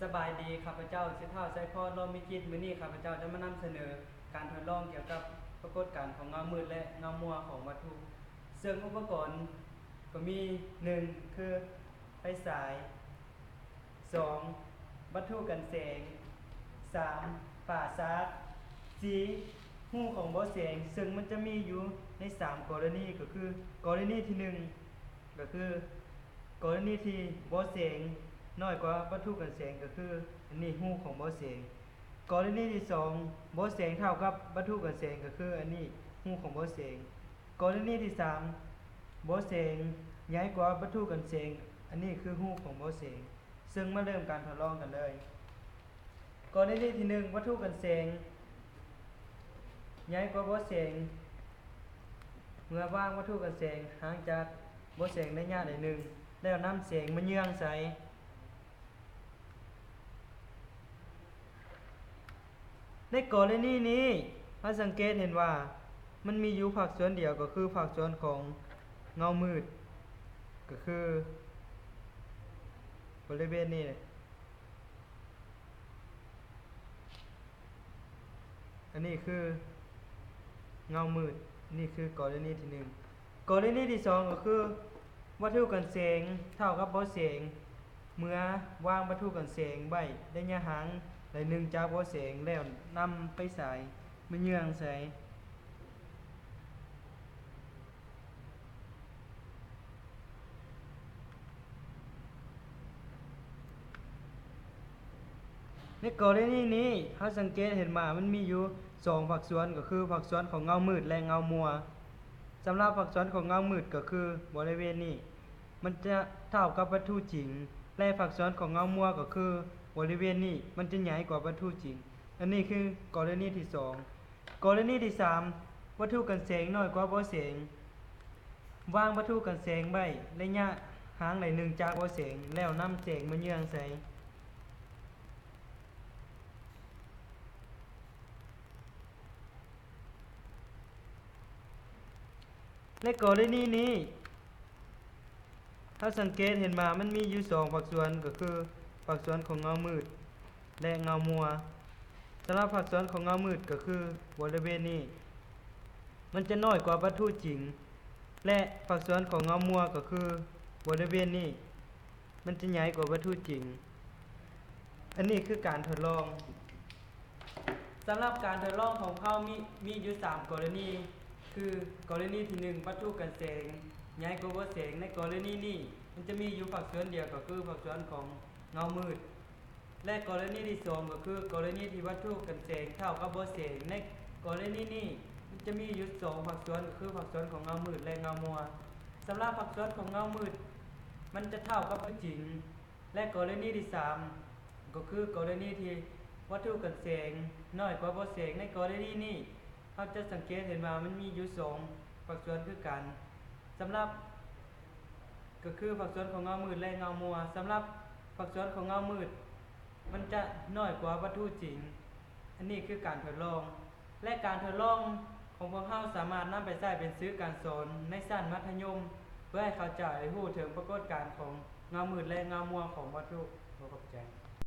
ສະບາຍດີ, ຂ້າພະເຈົ້າຊື່ ທ້າວ ໄຊພອນ ໂລມີຈິດ. ມື້ນີ້ຂ້າພະເຈົ້າຈະມານຳສະເໜີການທົດລອງກ່ຽວກັບປາກົດການຂອງເງົາມືດ ແລະ ເງົາມົວຂອງວັດຖຸ. ເຊິ່ງອຸປະກອນກໍມີ ໜຶ່ງ ຄື ໄຟສາຍ, ສອງ ວັດຖຸກັນແສງ, ສາມ ຝາສາດ, ສີ່ ຮູຂອງບໍ່ແສງ. ເຊິ່ງມັນຈະມີຢູ່ໃນສາມກໍລະນີ ກໍຄື ກໍລະນີທີໜຶ່ງ ກໍຄື ກໍລະນີທີ່ບໍ່ແສງນ້ອຍກວ່າວັດຖຸກັນແສງ ກໍຄື ອັນນີ້ຮູຂອງບໍ່ແສງ. ກໍລະນີທີສອງ ບໍ່ແສງເທົ່າກັບວັດຖຸກັນແສງ ກໍຄື ອັນນີ້ຮູຂອງບໍ່ແສງ. ກໍລະນີທີສາມ ບໍ່ແສງໃຫຍ່ກວ່າວັດຖຸກັນແສງ ອັນນີ້ຄືຮູຂອງບໍ່ແສງ. ເຊິ່ງມາເລີ່ມການທົດລອງກັນເລີຍ. ກໍລະນີທີໜຶ່ງ ວັດຖຸກັນແສງໃຫຍ່ກວ່າບໍ່ແສງ. ເມື່ອວາງວັດຖຸກັນແສງຫ່າງຈາກບໍ່ແສງໄລຍະໜ້ອຍໜຶ່ງ ແລ້ວນຳແສງມາເຍືອງໃສ່. ໃນກໍລະນີນີ້ ເຮົາສັງເກດເຫັນວ່າມັນມີຢູ່ພາກສ່ວນດຽວ ກໍຄືພາກສ່ວນຂອງເງົາມືດ ກໍຄືບໍລິເວນນີ້. ອັນນີ້ຄືເງົາມືດ, ນີ້ຄືກໍລະນີທີໜຶ່ງ. ກໍລະນີທີສອງ ກໍຄືວັດຖຸກັນແສງເທົ່າກັບບໍ່ແສງ. ເມື່ອວາງວັດຖຸກັນແສງໄວ້ໄລຍະຫ່າງໜ້ອຍໜຶ່ງຈາກບໍ່ແສງ ແລ້ວນຳໄຟສາຍມາເຍືອງໃສ່. ໃນກໍລະນີນີ້ ເຮົາສັງເກດເຫັນວ່າມັນມີຢູ່ສອງພາກສ່ວນ ກໍຄືພາກສ່ວນຂອງເງົາມືດ ແລະ ເງົາມົວ. ສຳລັບພາກສ່ວນຂອງເງົາມືດ ກໍຄືບໍລິເວນນີ້ ມັນຈະເທົ່າກັບວັດຖຸຈິງ ແລະ ພາກສ່ວນຂອງເງົາມົວ ກໍຄືບໍລິເວນນີ້ ມັນຈະໃຫຍ່ກວ່າວັດຖຸຈິງ. ອັນນີ້ຄືກໍລະນີທີສອງ. ກໍລະນີທີສາມ ວັດຖຸກັນແສງນ້ອຍກວ່າບໍ່ແສງ. ວາງວັດຖຸກັນແສງໄວ້ໄລຍະຫ່າງໜ້ອຍໜຶ່ງຈາກບໍ່ແສງ ແລ້ວນຳແສງມາເຍືອງໃສ່. ໃນກໍລະນີນີ້ ເຮົາສັງເກດເຫັນວ່າມັນມີຢູ່ສອງພາກສ່ວນ ກໍຄືພາກສ່ວນຂອງເງົາມືດ ແລະ ເງົາມົວ. ສຳລັບພາກສ່ວນຂອງເງົາມືດ ກໍຄືບໍລິເວນນີ້ ມັນຈະນ້ອຍກວ່າວັດຖຸຈິງ ແລະ ພາກສ່ວນຂອງເງົາມົວ ກໍຄືບໍລິເວນນີ້ ມັນຈະໃຫຍ່ກວ່າວັດຖຸຈິງ. ອັນນີ້ຄືການທົດລອງ. ສຳລັບການທົດລອງຂອງເຮົາມີ ມີຢູ່ສາມກໍລະນີ ຄື ກໍລະນີທີໜຶ່ງ ວັດຖຸກັນແສງໃຫຍ່ກວ່າບໍ່ແສງ. ໃນກໍລະນີນີ້ ມັນຈະມີຢູ່ພາກສ່ວນດຽວ ກໍຄືພາກສ່ວນຂອງເງົາມືດ ແລະ ກໍລະນີທີສອງ ກໍຄືກໍລະນີທີ່ວັດຖຸກັນແສງເທົ່າກັບບໍ່ແສງ. ໃນກໍລະນີນີ້ ມັນຈະມີຢູ່ສອງພາກສ່ວນ ກໍຄືພາກສ່ວນຂອງເງົາມືດ ແລະ ເງົາມົວ. ສຳລັບພາກສ່ວນຂອງເງົາມືດ ມັນຈະເທົ່າກັບຕົວຈິງ. ແລະ ກໍລະນີທີສາມ ກໍຄືກໍລະນີທີ່ວັດຖຸກັນແສງນ້ອຍກວ່າບໍ່ແສງ. ໃນກໍລະນີນີ້ ເຮົາຈະສັງເກດເຫັນວ່າມັນມີຢູ່ສອງພາກສ່ວນຄືກັນ. ສຳລັບ ກໍຄືພາກສ່ວນຂອງເງົາມືດ ແລະ ເງົາມົວ. ສຳລັບພາກສ່ວນຂອງເງົາມືດ ມັນຈະນ້ອຍກວ່າວັດຖຸຈິງ. ອັນນີ້ຄືການທົດລອງ ແລະ ການທົດລອງຂອງພວກເຮົາສາມາດນຳໄປໃຊ້ເປັນສື່ການສອນໃນຊັ້ນມັດທະຍົມ ເພື່ອໃຫ້ເຂົ້າໃຈ ແລະ ຮູ້ເຖິງປາກົດການຂອງເງົາມືດ ແລະ ເງົາມົວຂອງວັດຖຸ. ຂໍຂອບໃຈ.